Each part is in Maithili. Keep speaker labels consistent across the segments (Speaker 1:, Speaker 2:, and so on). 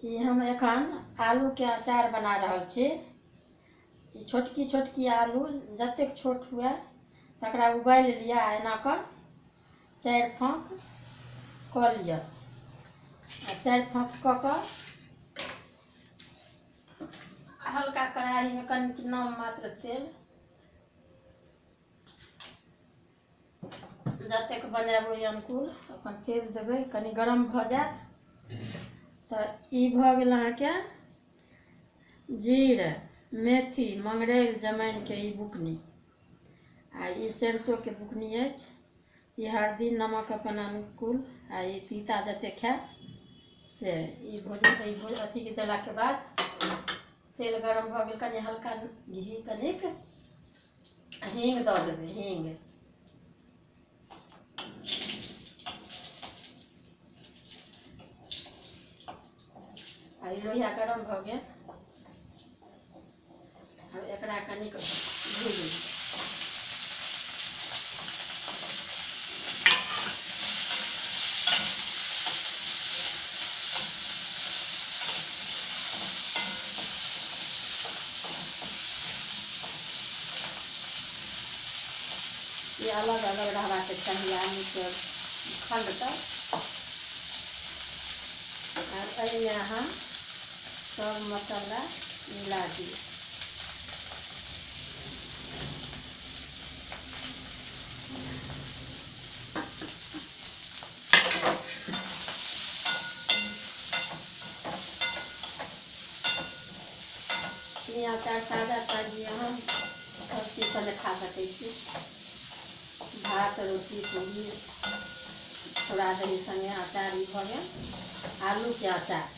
Speaker 1: ई हम एखन आलूके अचार बना रहल छी। ई छोटकी छोटकी आलू जतेक छोट हुए तकरा उबालि लिअ आ एना कऽ 4 फाँक कऽ लिअ आ 4 फाँक कऽ कऽ हल्का कढ़ाईमे कनि नाम मात्र तेल जतेक बनायब ओहि अनुकूल अपन तेल देबै, कनि गरम भऽ जायत तऽ ई भऽ गेल अहाँके जीर, मेथी, मंगरैल, जमाइनके ई बुकनी आ ई सरसोके बुकनी अछि। ई हरदी, नमक अपन अनुकूल आ ई तीता जतेक खायब से ई भोजन ई अथीके देलाके बाद तेल गरम भऽ गेल, कनि हल्का घी, कनिक हींग दऽ देबै। हींग आ ई लोहिया गरम भऽ गेल। आब एकरा कनिक भूजि लिअ। ई अलग अलग रहबाक चाही आलूके खण्ड तक। आब एहिमे अहाँ सब मसाला मिला दियौ। ई अचार ताजा ताजी अहाँ सब चीज सङ्गे खा सकै छी। भात, रोटी, पूरी, चूड़ा दही सङ्गे अचार ई भऽ गेल आलूके अचार।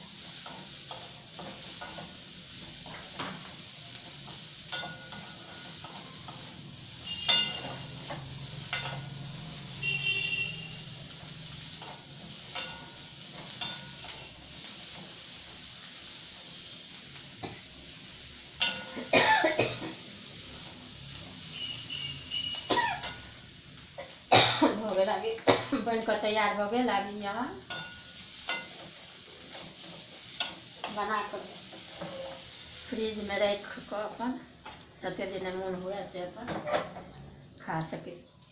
Speaker 1: भऽ गेल, आब बनि कऽ तैयार भऽ गेल। आब ई अहाँ बना कऽ फ्रिजमे राखि कऽ अपन जतेक दिन मोन हुए से अपन खा सकै छी।